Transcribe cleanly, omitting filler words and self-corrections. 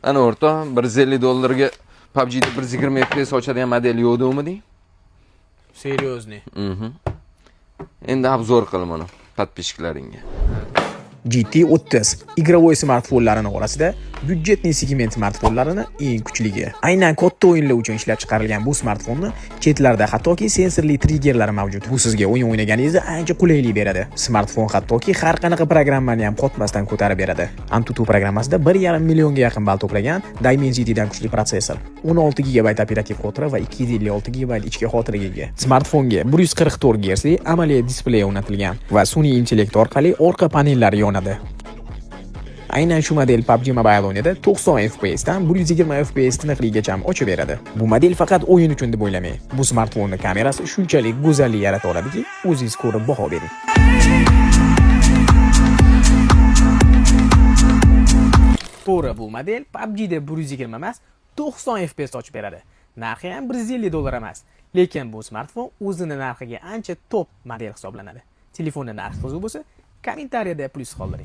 Ana, o'rtoq, 150 dollarga PUBG'da 120 FPS ochadigan model yo'q demiding? Серьезный? Endi обзор qil buni подписчиklaringga. GT 30 игровой smartfonlarini orasida бюджетный segment smartfonlarini eng kuchligi. Aynan katta o'yinlar uchun ishlab chiqarilgan bu smartfonni chetlarida hattoki sensorli triggerlari mavjud. Bu sizga o'yin o'ynaganingizda ancha qulaylik beradi. Smartfon hattoki har qanaqa programmani ham qotmasdan ko'tarib beradi. AnTuTu programmasida 1,5 millionga yaqin ball to'plagan Dimensity'dan kuchli protsessor, 16 GB operativ xotira va 256 GB ichki xotiraga ega. Smartfonga 144 Hz li AMOLED displey o'rnatilgan va sun'iy intellekt orqali orqa panellari yonadi. Aynan shu model PUBG Mobile o'yinida 90 FPS dan 120 FPS tiniqligigacha ochib beradi. Bu model faqat o'yin uchun deb o'ylamang. Bu smartfonni kamerasi shunchalik go'zallik yarata oladiki, o'zingiz ko'rib baho bering. To'g'ri, bu model PUBG'da 120 emas, 90 FPS ochib beradi. Narxi ham 150 dollar emas. Lekin bu smartfon o'zini narxiga ancha top model hisoblanadi. Telefonni narxi qiziq bo'lsa, kommentariyada plyus qoldiring.